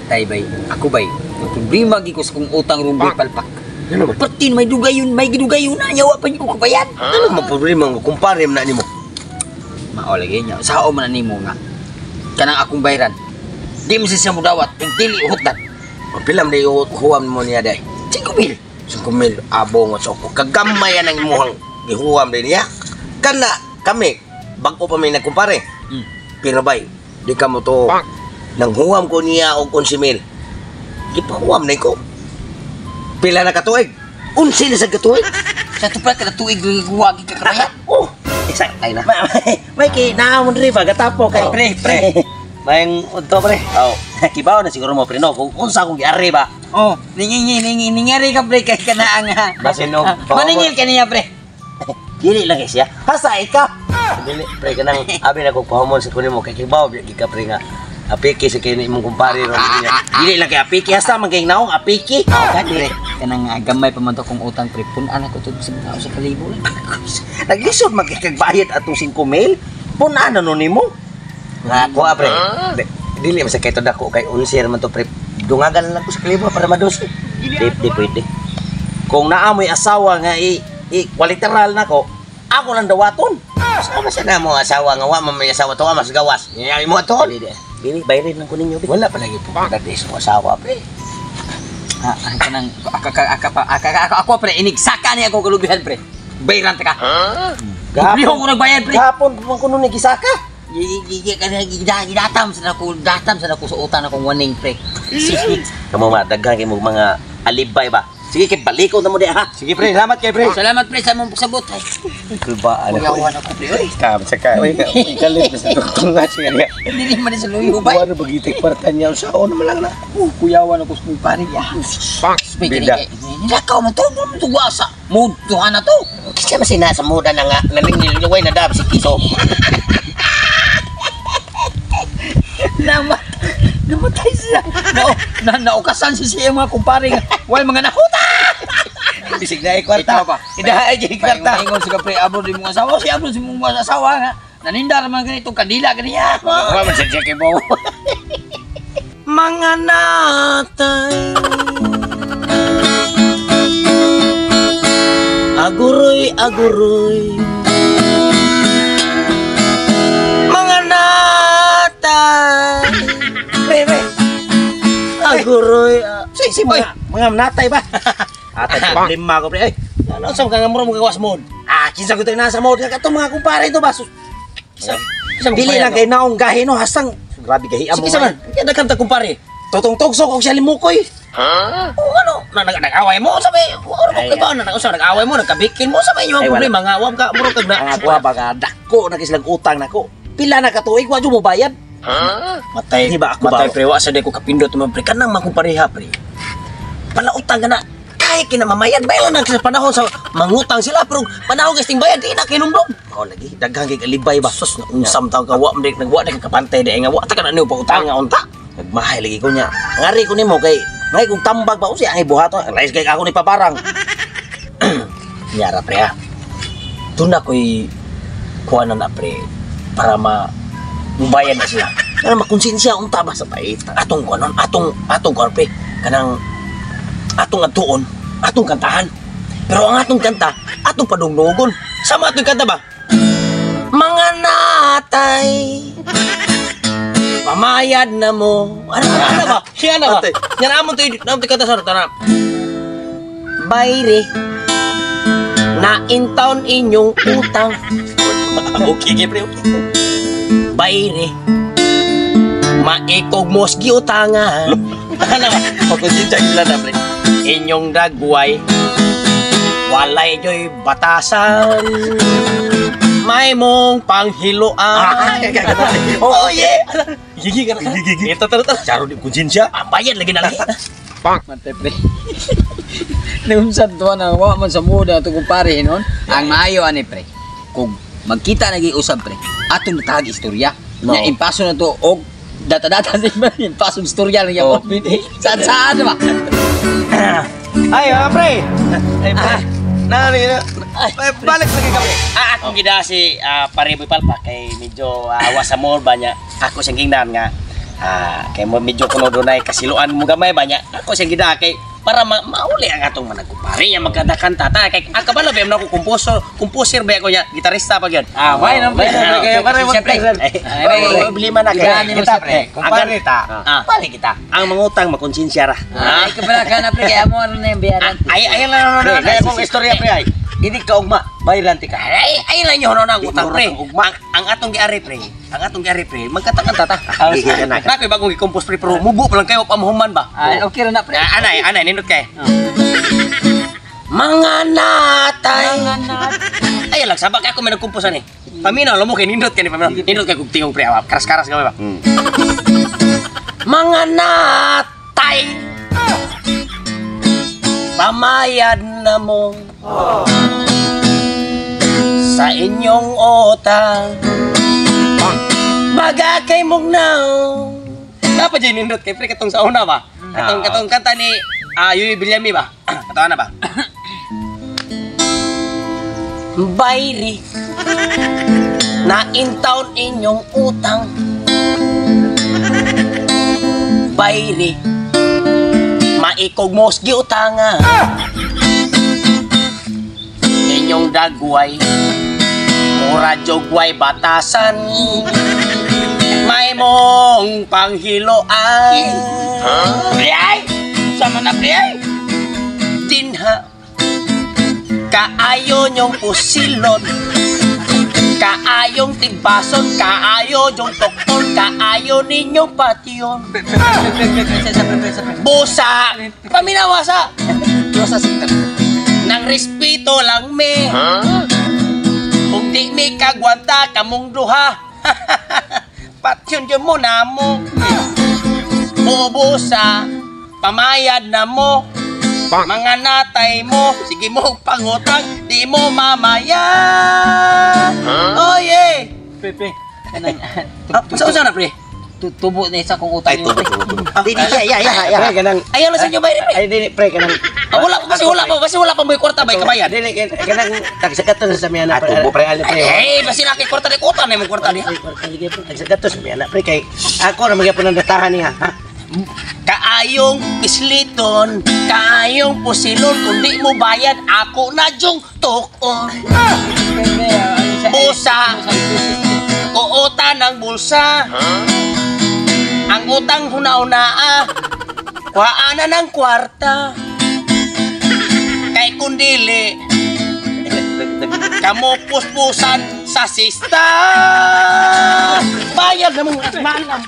Tay bay, ako bay. Ang problema gi ko sa kong utang rong boy palpak. Ano man? Pertin may dugayon, may gidugayon na nyawa pa ko kabayad. Ano man problema nga kumpare man na nimo? Mao lagi nya. Sao man na nimo nga. Kanang akong bayran. Di mo siya mudawat kung dili uhutdan. Pila man day huwam mo niya day? 5,000. 5,000 abong sa ko. Kagamay ang imuhang gihuwam din niya. Kana kami bag-o pa may nagkumpare. Pero bay, di ka mo to. Nang huwam ko niya og 11,000. Gipahuwam na ko. Pila na katuig? 11 na sa katuig. Sa tupad ka na tuig guwagi ka kabayad. Oh, isa ay na. Mikey, naamon rin ba? Gatapo kay Oh. pre, pre. Mayang udto pre. Oh, kibaw na siguro mo pre no kung unsa akong giari ba. Oh, ningingi ningi ningyari ka pre kay kana ang Basin og maningil ka niya pre. Dili lang kay siya. Hasa ka. Dili pre kanang abi na kog pahumon sa kunin mo kay kibaw di ka pre nga apiki sa kay imong kumpare ron niya. Dili lang kay apiki hasta man kay naong apiki. Kan pre, kanang gamay pa man to kong utang pre. Pun-an ako to sa sa kalibo lang. Naglisod man kay kagbayad atong 5,000. Pun-an na no nimo. Nga ko pre. Dili man sa kay to dako kay 11 man to pre. Dungagan lang ko sa kalibo para madose. Di, di pwede. Kung naa mo'y asawa nga i, i literal nako, ako lang dawaton. Sama sa na mo asawa nga wa man may asawa to mas gawas. Nya mo aton. Dili, dili, bayarin lang ko ninyo. Bi. Wala pa lagi po dati sa asawa pre. Ah, ah, kanang aka aka aka aka aka ako pre inigsaka niya ako kalubihan pre. Bayran ta ka. Gahapon ko nagbayad pre. Gahapon man kuno ni gisaka. Gidatam sa nako, datam sa nako sa utang akong waning pre. Kamo ma daghan kay mo mga alibay ba. Sige kay baliko na mo di ha. Sige pre, salamat kay pre. Salamat pre sa mong pagsabot. Ay, Kulbaan ako. kuyawan ako pre. Oy, Kam sa ka. Oy, kalit sa tunga siya niya. dili man sa luyo bay. Wala bagitik kwarta niya sa ono man lang na. Kuyawan ako sa mong pare ya. Bida. Nilakaw man to, mo to wasa. Mo tuhan na to. Kasi mas nasa muda na nga naningil niyo way na dab si Kiso. Namatay siya. Nao, na naukasan siya siya mga kumpare nga. Way mga nahuta. Bisig na kwarta. Ikaw ba? Idaha ay kwarta. Ingon siya pre abro di mong asawa, si abro si mong asawa nga. Nanindar man ganitong kandila ganiya. Wa man sa kay bo. Mga natay aguroy aguroy mga natay Pre pre. aguroy si mga natay ba. Atay problema ko pre. Ay, ano sa mga mura mo gawas mod? Ah, kinsa ko tayo nasa mod katong mga kumpare to ba? Sus- Kinsa Dili lang kay naong gahi no hasang grabe gahi amo. Sige, man. Kaya daghan ta kumpare. Totong tugso kog siya limukoy. Ha? O ano, na nag-away mo sabi, oro ko kay ba na nag-away mo, nagkabikin mo sabi inyo ang problema nga wa ka muro kag na. Ang Ako ba nga dako na kay utang nako. Pila na ka tuig wa jud mo bayad? Matay, Di ba ako matay ba? pre, wa sa di ko kapindot man pre. Kanang mga kumpareha pre. Palautang ka na. Kaya kinamamayad bayo na sa panahon sa mangutang sila pero panahon guys ting bayad di na kinumdum. Oh lagi daghan kay alibay ba. Sus na unsam taw ka wa man nagwa na kapantay di nga wa ta ka na niyo pautang nga unta. Nagmahay lagi ko niya. Ngari ko nimo kay ngay kung tambag ba usi ang ibuhaton. Rice kay ako ni paparang. Nyara pre ha. Doon na ko'y kuha na na pre para ma mubayad na sila. Kana makonsensya unta ba sa pait. Atong kuha nun, atong atong kuha pre kanang atong adtuon, atong kantahan. Pero ang atong kanta, atong padungnugon. Sama atong kanta ba? Mga natay pamayad na mo. Ano, ano, ano ba? Siya na ba? Yan amon to, amon to kanta sa tara. Bayre na in town inyong utang. Okay, okay, pre, okay. Bayre maikog mos giutangan. Ano ba? Pagkonsensya sila na pre. Inyong dagway walay joy batasan. May mong panghiloan. Oh, yeah. Gigi ka na. Ito, tara, tara. Charo di konsensya. Ah, bayad lagi na lagi. Matay pre. Naunsan to na wa man sa muda to kumpare hinon. Ang maayo ani pre. Kung magkita na usab pre, atong natahag istorya. No. Nya impaso na to og data-data sa iba, impaso istorya lang yapon. Saan saan ba? Ay, pre. Ay, pre. Na, na. Ay, balik lagi kami. Ah, akong gida si Pariboy Palpa kay medyo wa sa more ba niya. Ako siyang gingnan nga Ah, kay mo medyo kuno dunay kasiluan mo gamay ba niya. Ako siyang gida kay para mauli ang atong managkumpare niya magkanta-kanta ta kay ang kabalo ba ako composer, composer ba ako niya, gitarista pa gyud. Ah, why na pre? Kaya pare Siyempre. Ay, Problema na kay. Gani mo Kita sa pre, kumpare ta. Ah. Balik kita. Ang mangutang makonsensya ra. Ay, kabala ka na pre, kaya mo ano na yung bayaran. Ay ay lang Pre, kaya kong istorya pre ay. Hindi ka ugma, bayran ti ka. Ay ay lang nyo ang utang pre. Di mo ugma. Ang atong giari pre, ang atong giari pre, magkanta-kanta ta. Sige na. Na koy bagong gi-compose pre pero mubo pa lang kayo pamuhuman ba. Ay, okay ra na pre. Ah, anay, anay, nindot kay. Mga natay. Ay, lang sabak ako may nagkumpos ani. Paminaw lo mo kay nindot kay ni paminaw. Nindot kay kug tingog pre, awa, karas-karas gamay ba. Mga natay. Pamayad na mo sa inyong utang. Baga kay mugnaw. Dapat dyan nindot kay pre katong sa una ba? Katong katong kanta ni Yuyi Villami ba? Katawan na ba? Bayri na in town inyong utang. Bayri maikog mos giutanga. Inyong dagway mura jogway batasan. May mong panghiloan. Pre ay! Sama na pre ay! Dinha kaayo niyong pusilon, kaayong tigbason, kaayo niyong tukton, kaayo ninyong patyon. Pre, pre, pre, pre, pre, sa pre, pre, sa pre. Busa paminawasa Sa sikap. nang respeto lang me. Kung di mi kagwanta kamong duha. Patyon yun mo na mo. Bubusa pamayad na mo. Mga natay mo, sige mo pangutang, di mo mamaya. Oh yeah. Pre, pre. Kanang Ah, sa na pre? Tubo na isa kong utang Ay, nimo, tubo, pre. tubo, tubo. Di, di, ya, ya, ya, ya. Pre kanang Ayaw lang sa inyo bayri pre. ay dili pre kanang Ah, wala pa kasi wala pa kasi wala pa may kwarta bay kabayad. Dili kanang tagsagato sa miya na Ah, tubo, pre ali pre. Eh, basi na kay kwarta di kota na imong kwarta diha. Tagsagato sa miya na pre kay ako ra magyapon ang datahan niya ha. Kaayong pisliton, kaayong pusilon, kung di mo bayad, ako na jung tukon. Pre, pre, ah, Busa, kuota ng bulsa. Ang utang huna-unaa, kuhaan na ng kwarta. Kay kundili, kamo puspusan sa sista. Bayad na mong malam.